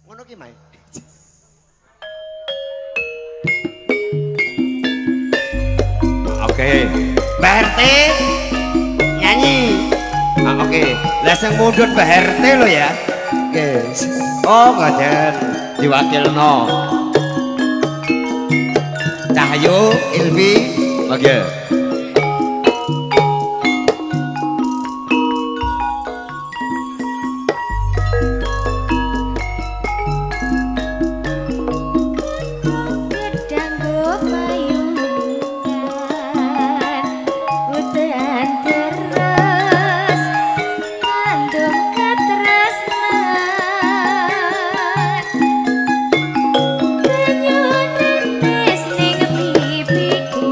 Ngono ki, Mai. Oke. Mbah RT nyanyi. Ah, oke. Lah sing mundhut Mbah RT lho ya. Oke. Oh, ngoten. Diwakilno. Cahyo Ilmi. Oke. Gedanggo payungan udan terus ngandung katresnan banyu netes ning pipiku.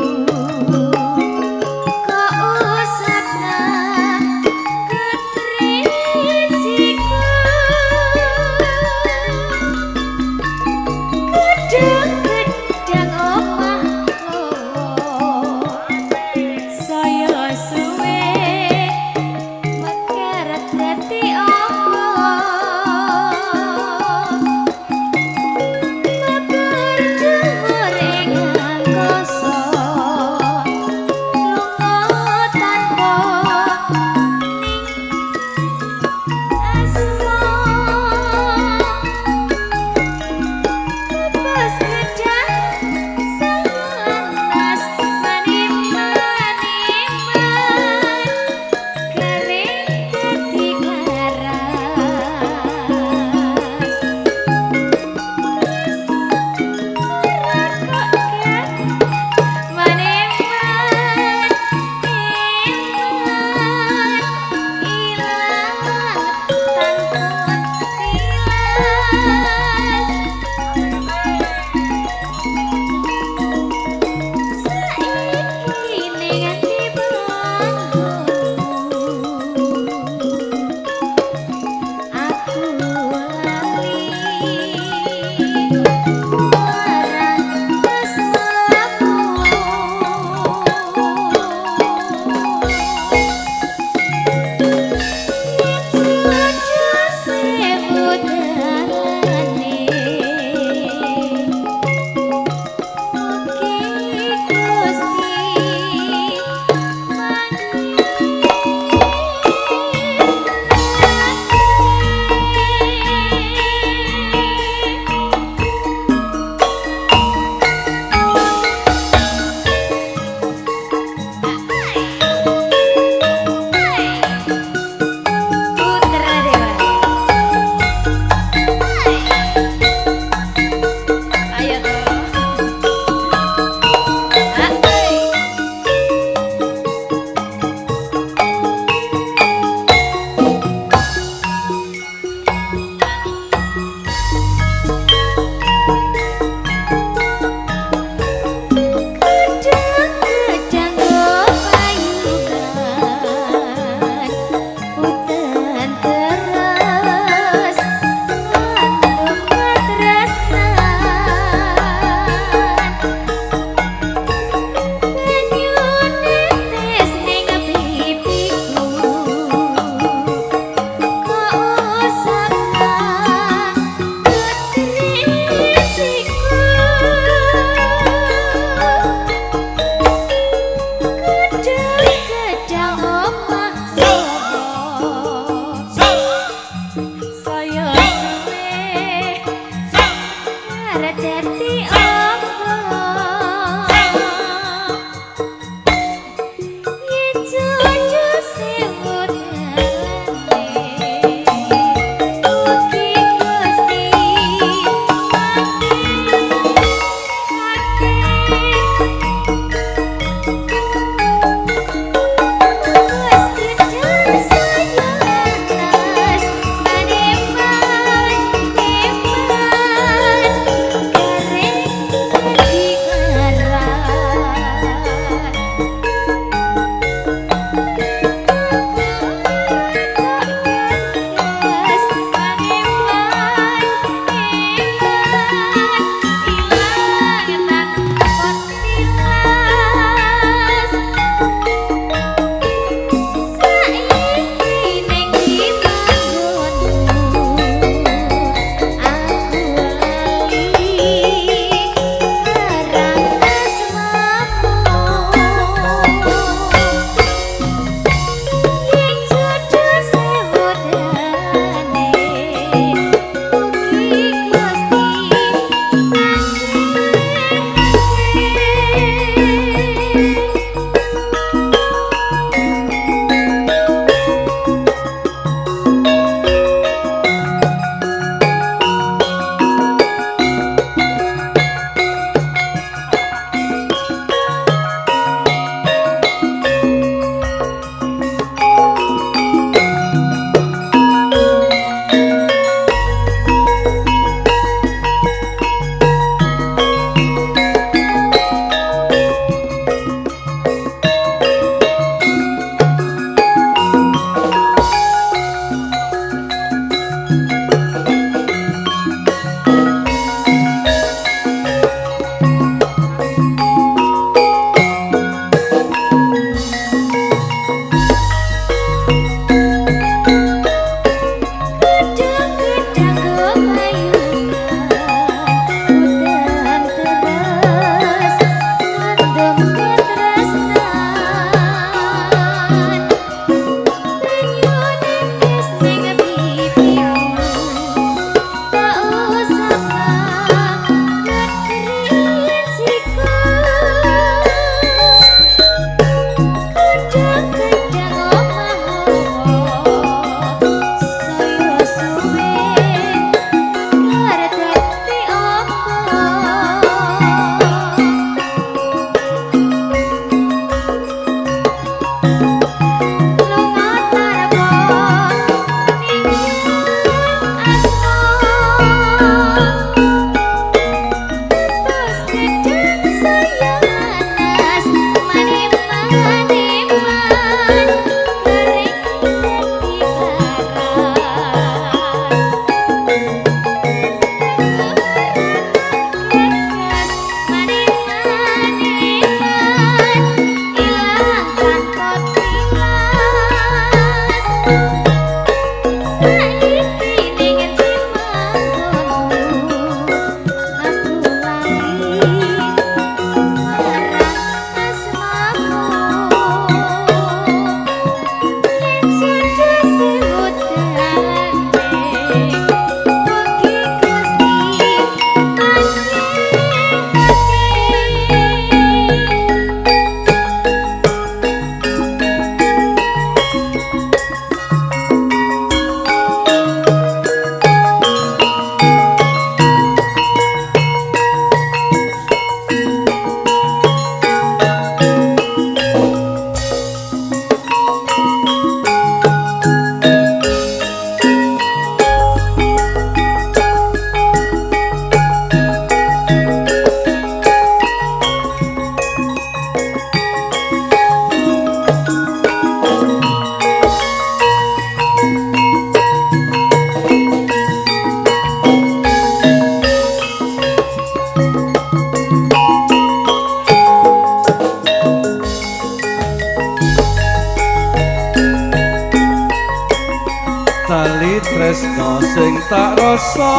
tak rasa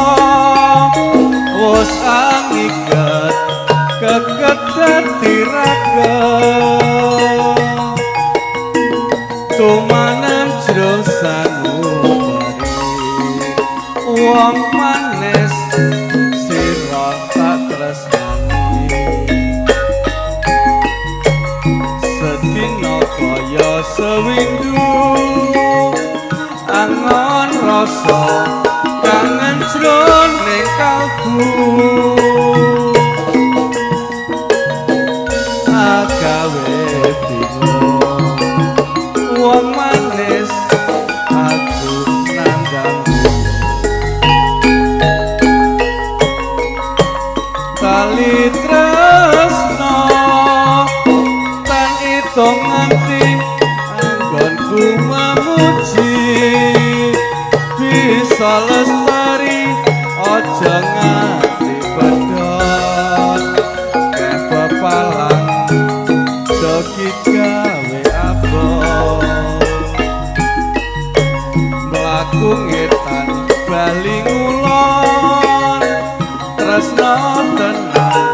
wis angiket keket dadi raga tumanem jero sanubari wong manis sira tak tresnani sedina kaya sewindu angon rasa kangen jroning kalbu agawe bingung wong manis aku nandang tali tresno tan itung nganti anggonku memuji bisa lestari aja nganti pedhot kepepalang jogi gawe abot mlaku ngetan bali ngulon tresno tenan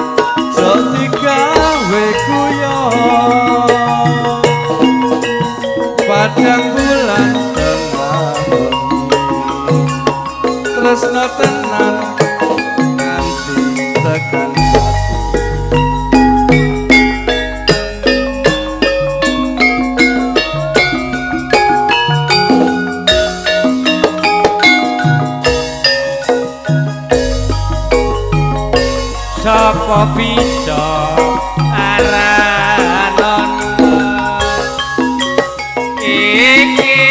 jogi gawe guyon padang bulan tengah wengi tresno tenan nganti tekan mati. Sapa bisa aranon iki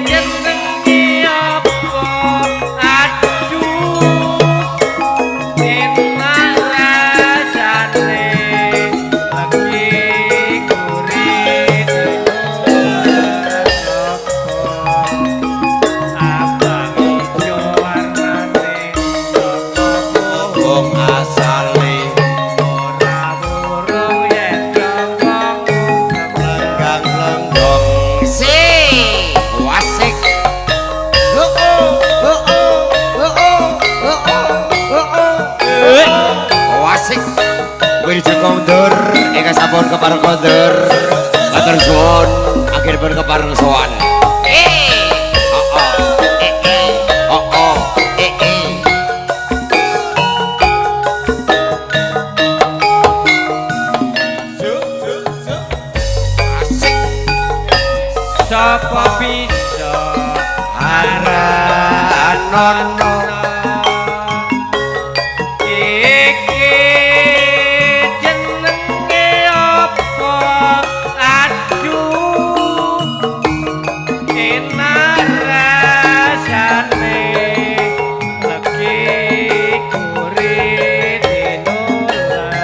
jenenge apa aduh enak rasane legi gurih abang ijo warnane saka Wong asale ora wurung yen wong lenggang lenggong si wasik. Oh oh oh oh oh oh oh wasik. Wilujeng kondur ingkang sampun kepareng kondur matur suwun akhiripun kepareng sowan. Eh oh oh eh eh oh oh eh eh. Asik. Sapa bisa Aranono iki jenenge apa aduh enak rasane legi gurih dinolak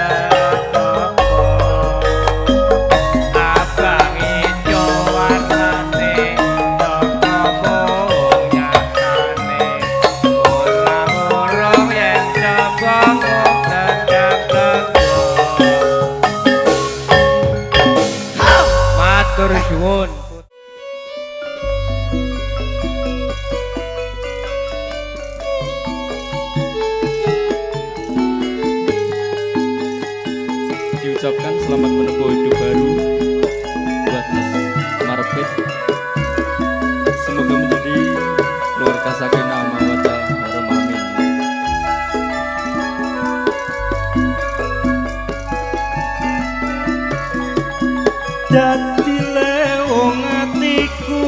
abang ijo warnane saka nyatane ora wurung yen sapa matur suwun. Diucapkan selamat menempuh hidup baru buat Mas Marpit. Semoga menjadi keluarga sakinah mawaddah warahmah, amin. Dadi lewong atiku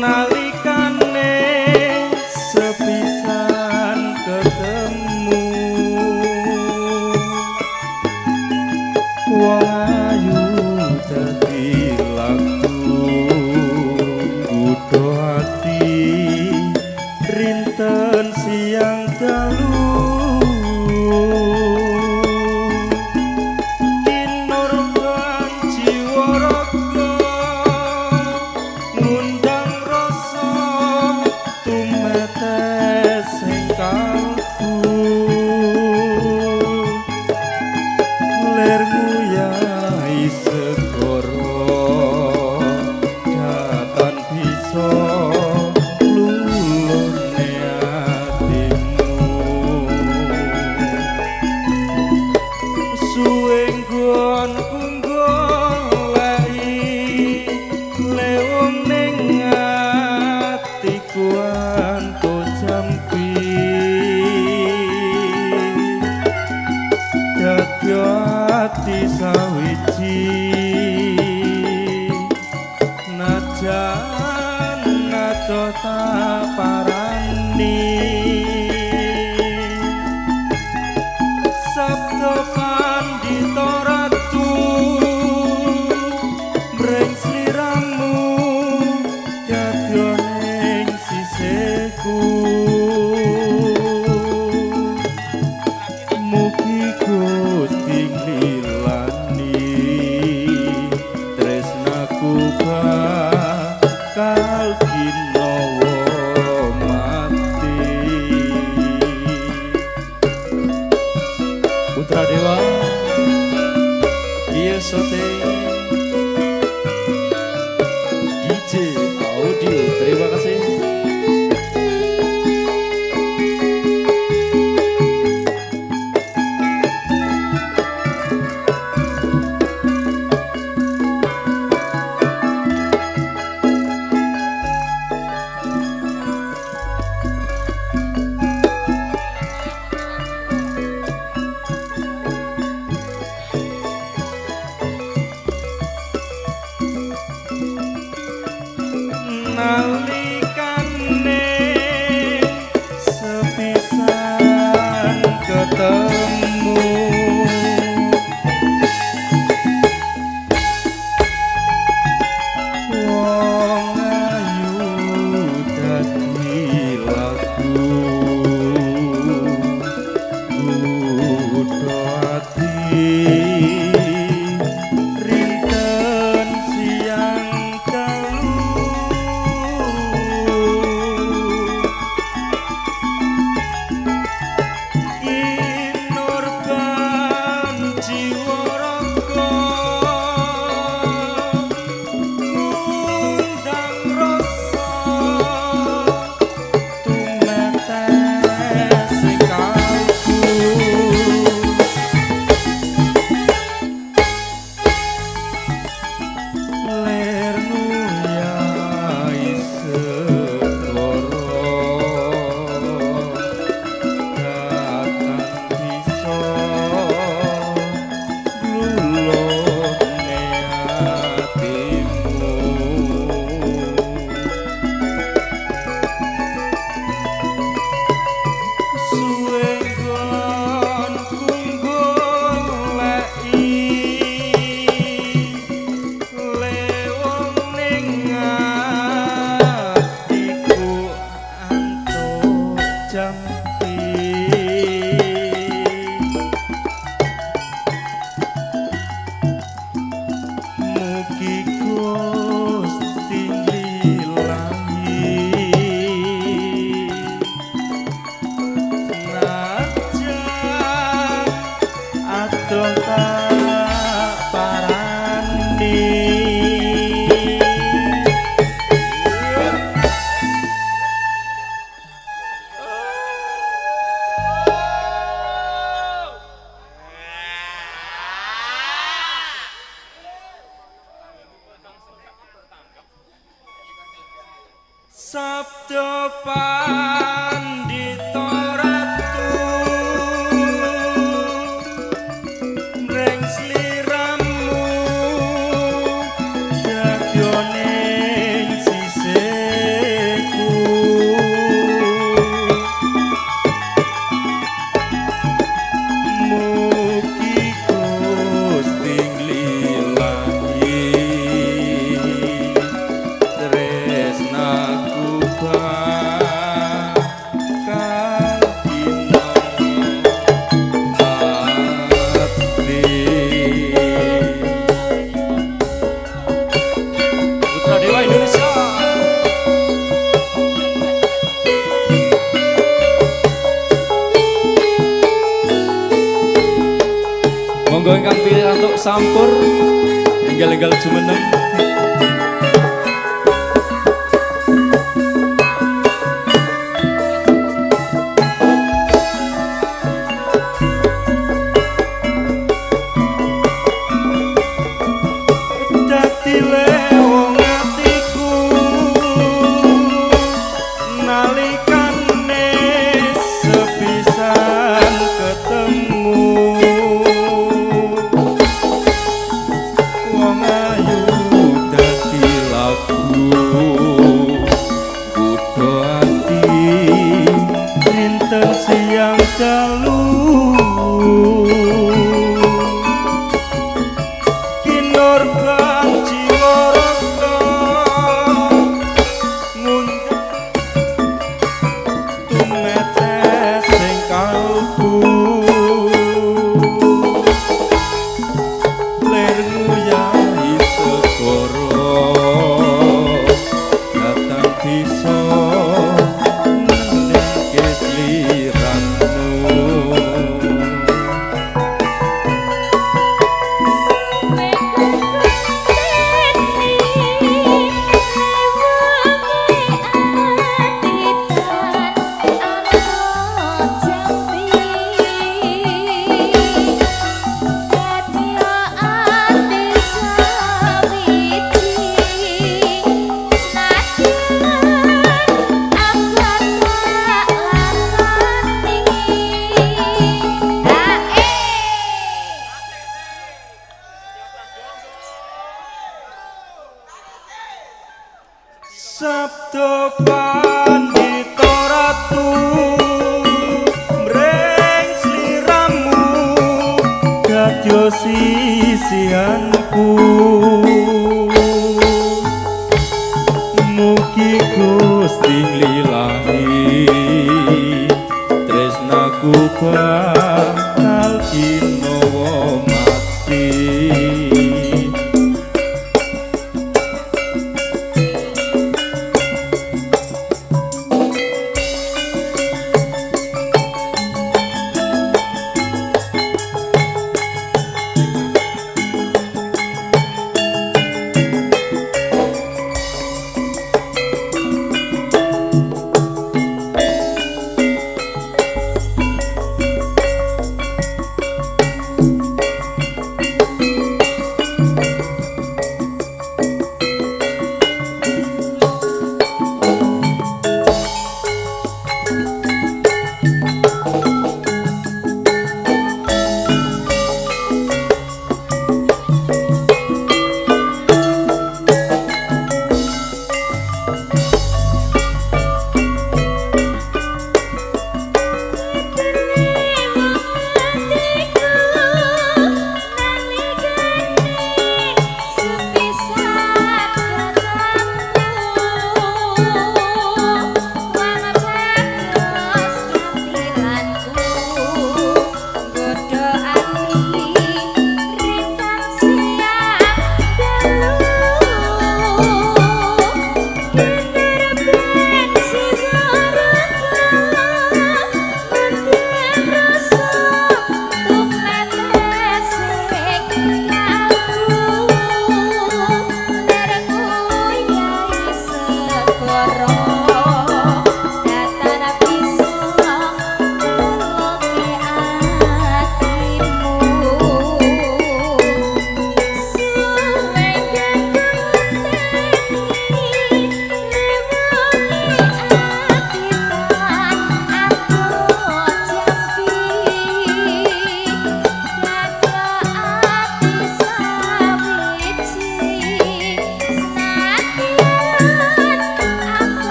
nalikane sepisan ketemu wong ayu dadi laku nggodha ati rinten siang dalu kinurba antuk jampi dadi ati sawiji najan adoh tak parani sabda pandhita ratu mring sliramu dadi ning sisihku mugi Gusti nglilani tresnaku bakal ginawa mati. Putra Dewa Kia Sote DJ Audio, terima kasih. Nalikane sepisan ketemu wong ayu dadi lagu nggodha ati rinten siang dalu kinurban jiwa raga ngundang rasa tumetes ing kalbu ler nguyai segara datang bisa glulune atimu suwe nggonku goleki lewong ning atiku antuk jampi. Mugi Gusti nglilahi najan adoh tak parani. Sabda pandhita ratu mring sliramu dadi ning sisihku mugi Gusti nglilahi tresnaku bakal dina mati. Putra Dewa Indonesia. Monggo ingkang pirantuk sampur enggal-enggal jumeneng. Dadi lewong atiku Nalikane sepisan ketemu wong ayu dadi lagu nggodha ati dinten siang dalu kinurban jiwa raga ngundang tumetes sing kalbu lir nguyahi segara datang bisa nendheke sliramu. Sabda Pandita Ratu mring sliramu dadya sisihanku mugi Gusti nglilahi tresnaku bakal kinawa mati.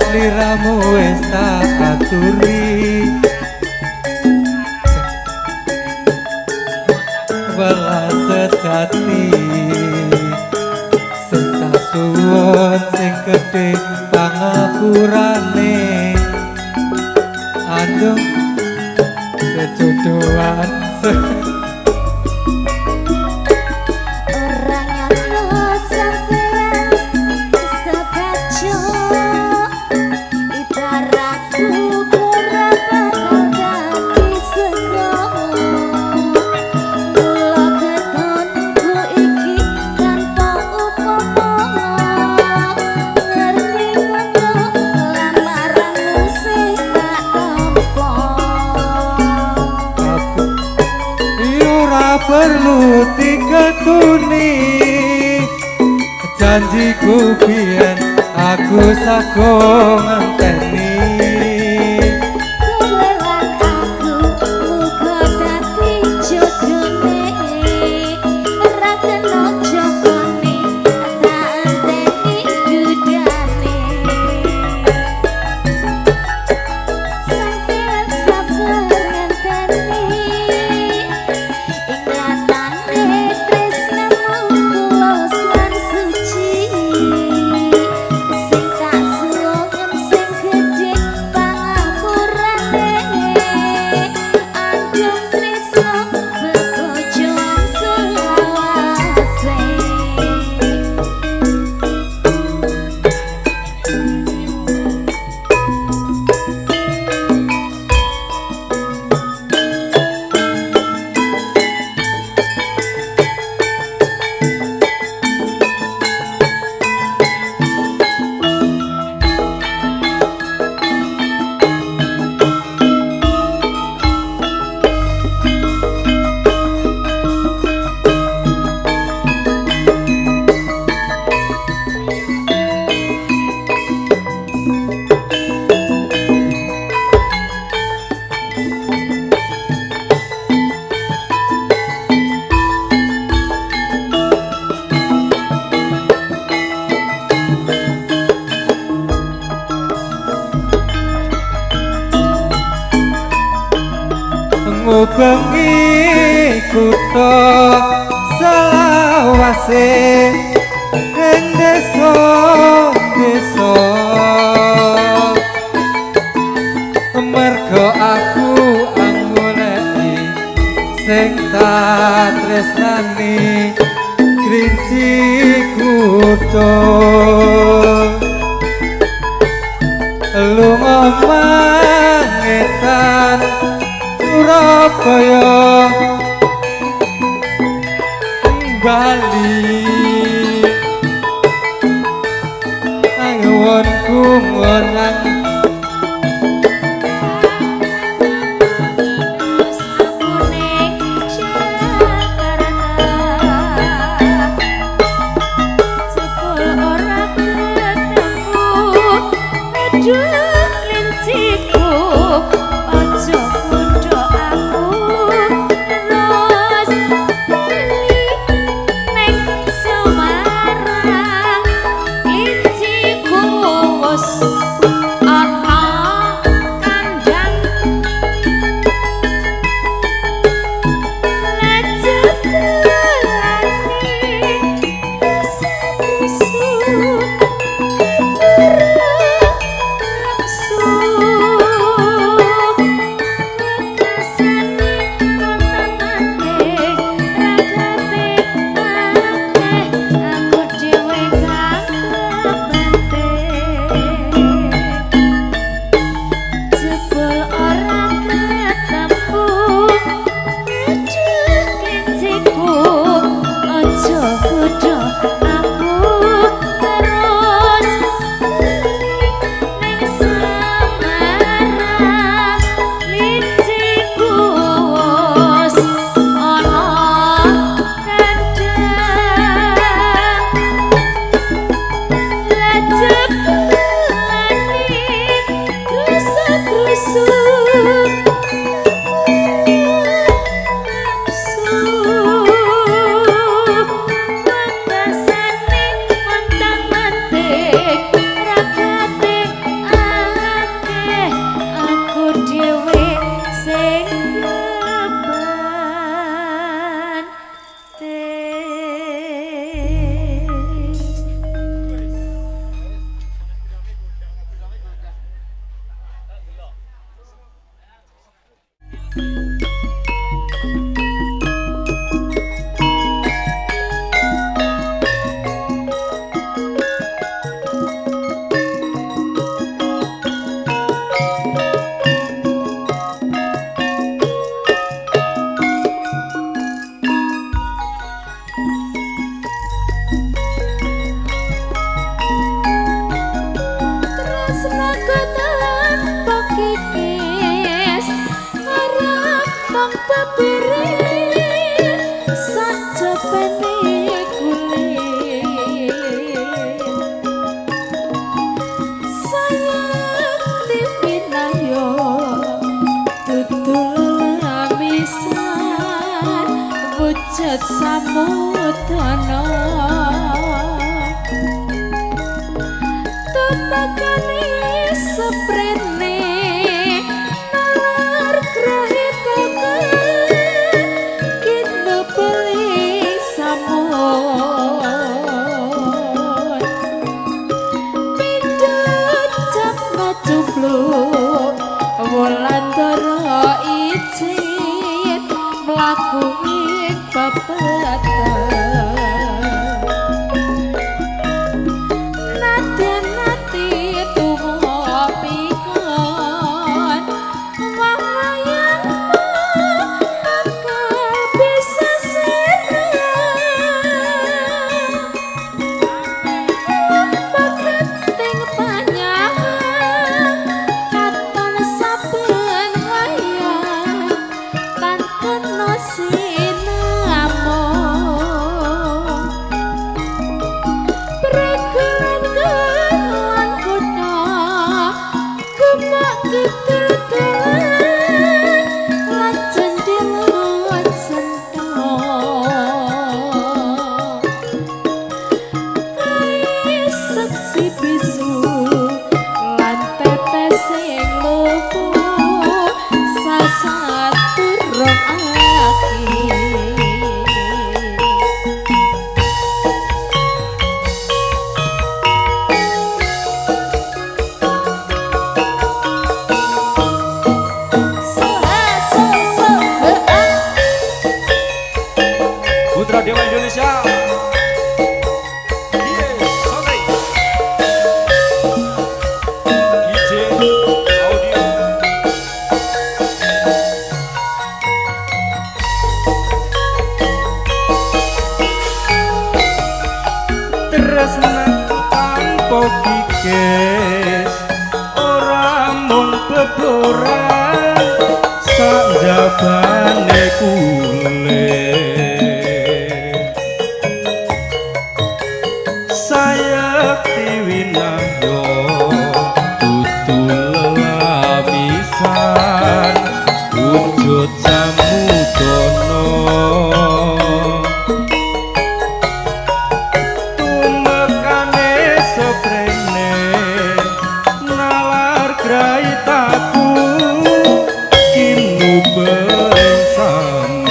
Sliramu wis tak aturi. Welas sejati sing tak suwun sing gedhe pangapurane. Andung sejodohan Ora nyana sampeyan wis kebaca. Ibaratku ora bakal dadi sego. Mula ketonku iki tanpa upama. Ngerti ngono lamaranmu sing tak tampa. Aku ora perlu diketuni. Janjiku biyen aku sago ngenteni. Kowe lan aku muga dadi jodone. Ora kena jokone tak enteni dudane. Sampeyan sabar ngenteni. Ingatane tresnamu tulus lan suci. Sing tak suwun sing gedhe pangapurane. Andung tresno bebojoan selawase. Ngubengi kutha selawase ing desa desa. Mergo aku angoleki sing tak tresnani krinci kutha. Lunga mangetan Surabaya Bali anggonku ngonang. Terus aku ning Jakarta. Jebul ora ketemu. Aduh linciku, aja kundha aku terus bali ning Semarang. Linciku wis Wujud samudana tumekane seprene nalar grahitake kinebeli samun pindut jam cupluk wulandara ijin mlaku ing pepeteng nadyan ati tuwa pikon wayang bakal bisa seneng Pakating panyangan katon saben wayang tan kena sinamung Pregelan lan kutha gemak kidul dalan lan jendela senthok seksi bisu lan tetes sing lupu sasat turung aki. So ha so so he a. Putra Dewa Indonesia. Yes, santai. DJ Audio. Tresnaku tanpa kikis ora mung beboran sakjabane kulit sayekti winahyo dudu lelamisan wujud samudana tumekane seprene nalar graitaku kinubeng samun.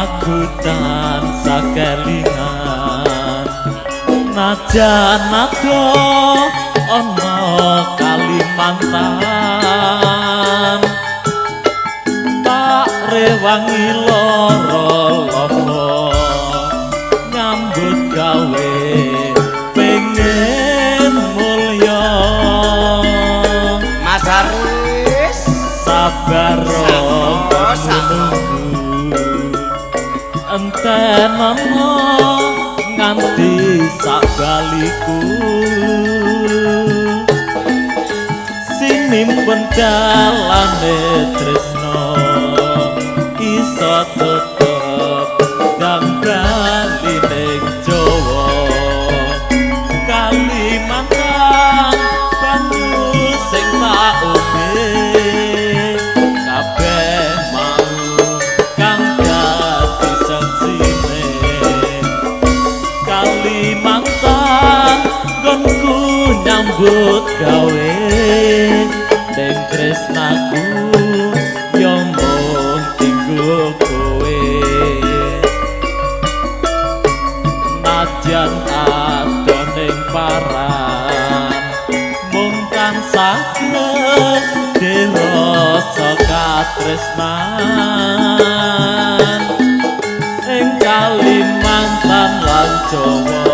Aku tansah kelingan najan adoh ana Kalimantan, tak rewangi lara lomo nyambut gawe pengen mulya. Mas Haris Sabar nunggu entenono nganti sak baliku, sinimpen dalane tresno iso tetep dang bali ning Jawa. Kalimantan banyu sing tak ombe kabeh mau kang dadi seksine. Kalimantan nggonku nyambut gawe ning tresnaku ya mung tinggo kowe. Najan adoh ning paran mung tansah gedhe rasa katresnan ing Kalimantan lan Jawa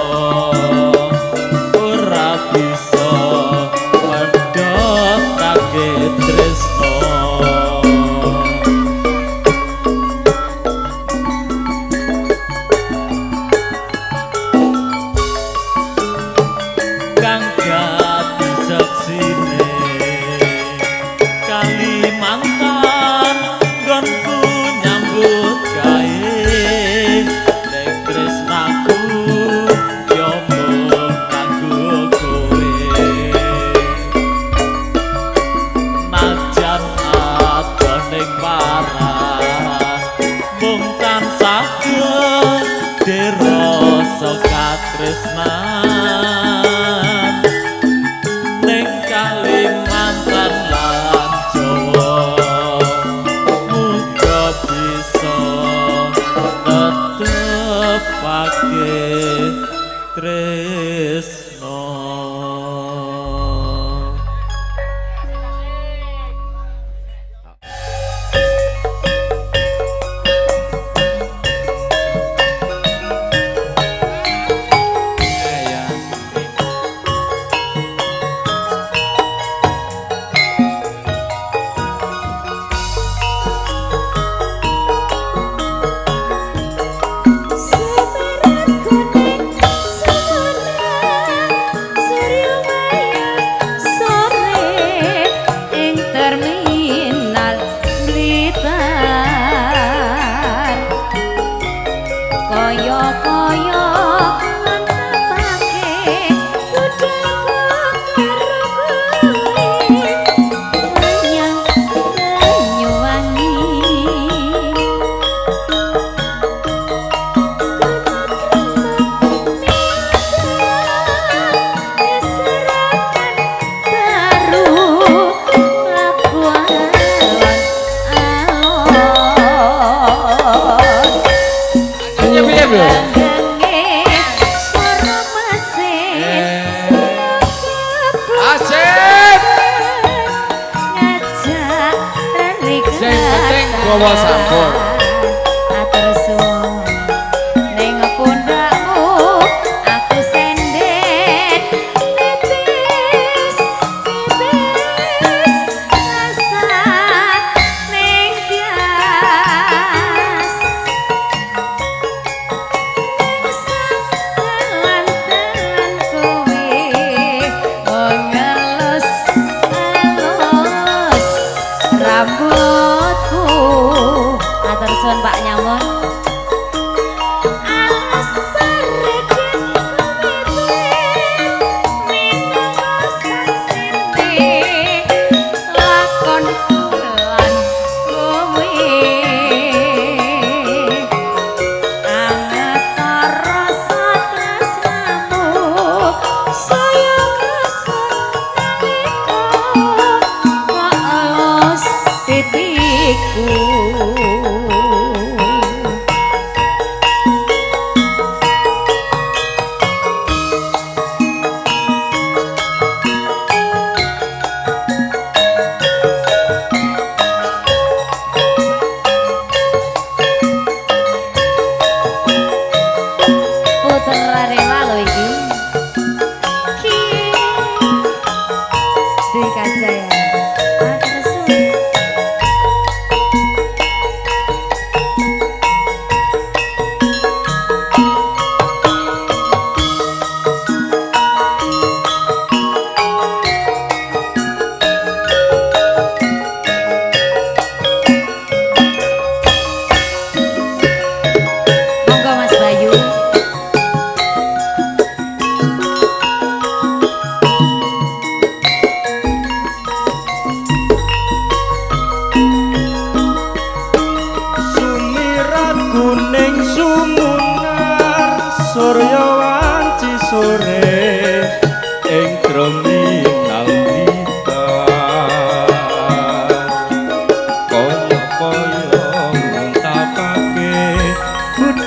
ora bisa medhotake tresna. Kang dadi seksine Kalimantan nggonku nyambut gawe ning tresnaku ya mung kanggo kowe. Najan adoh ning paran mung tansah gedhe rasa katresnan ning Kalimantan lan Jawa muga bisa tetepake tresna. Semerat kuning sumena Suryamaya sore ing terminal Blitar, kaya-kaya ngantepake budhaku karo kowe menyang Banyuwangi. Piye piye piye? Asip. Sing penting gawa sampur. Atur suwun ning pundakmu aku senden tipis tipis rasa ning bias ning telan-telan kowe ngelus elus rambutku.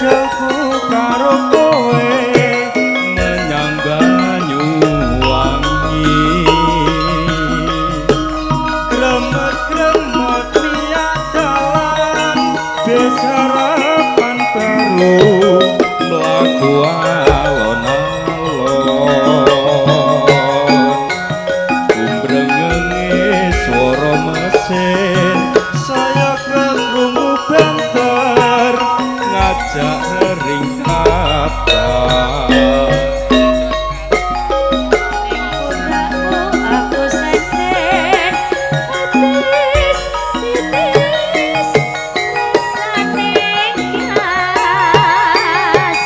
Kajelku karo kowe menyang Banyuwangi. Kremet-kremet liyak dalan besarapan baru mlaku alon-alon. Kumbrengenge swara mesin saya kekrungu banter ngajak ring kabar. Ning pundakmu aku senden Wetis titis rasane gas.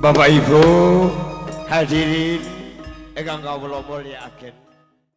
Bapak Ibu hadirin ingkang kawula mulyakaken.